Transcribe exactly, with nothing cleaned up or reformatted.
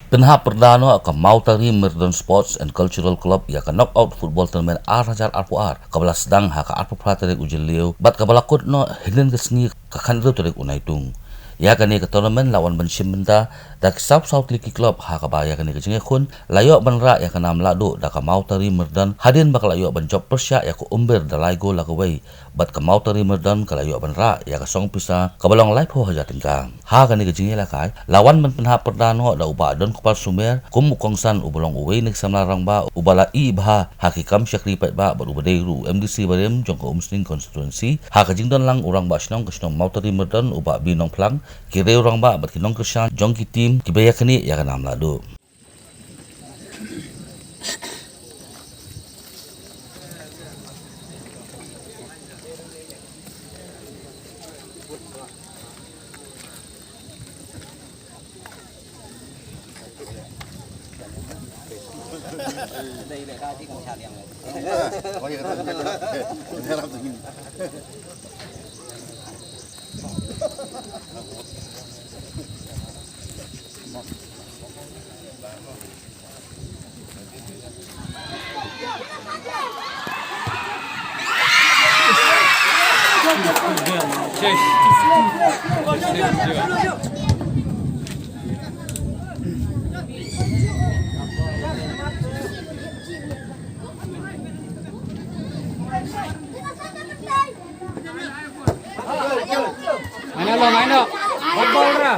Pynhap pyrda noh ka Mawtari Myrdon Sports and Cultural Club ïa ka Knockout Football Tournament ar hajar arphew ar, kaba la sdang ha ka arphew phra tarik u Jylliew bad kaba la kut noh hynnin ka sngi ka khathynriew tarik u Naitung. Ïa kane ka tournament la wan ban shim bynta da ki sawphew saw tylli ki club, ha kaba ïa kane ka jingïakhun la ïoh ban rah ïa ka nam lahduh da ka Mawtari Myrdon hadien ba ka la ïoh ban jop pyrshah ïa ka Umber da lai gol la kawei, bad ka Mawtari Myrdon ka la ïoh ban rah ïa ka song pisa kaba long laiphew hajar tyngka. Ha kane ka jingïalehkai la wan ban pynhap pyrda noh da u Bah Donkupar Sumer kum u kongsan uba long uwei na ki samla rangbah uba la ïeh bha ha ki kam shakri paidbah bad uba dei ruh u M D C barim jong ka Umsning constituency, ha ka jingdon lang u Rangbah Shnong ka shnong Mawtari Myrdon u Bah B Nongphlang, ki riew rangbah bad ki nongkyrshan jong ki team kiba ïaknieh ïa ka nam lahduh. Main dulu, main dulu. Football, Ra.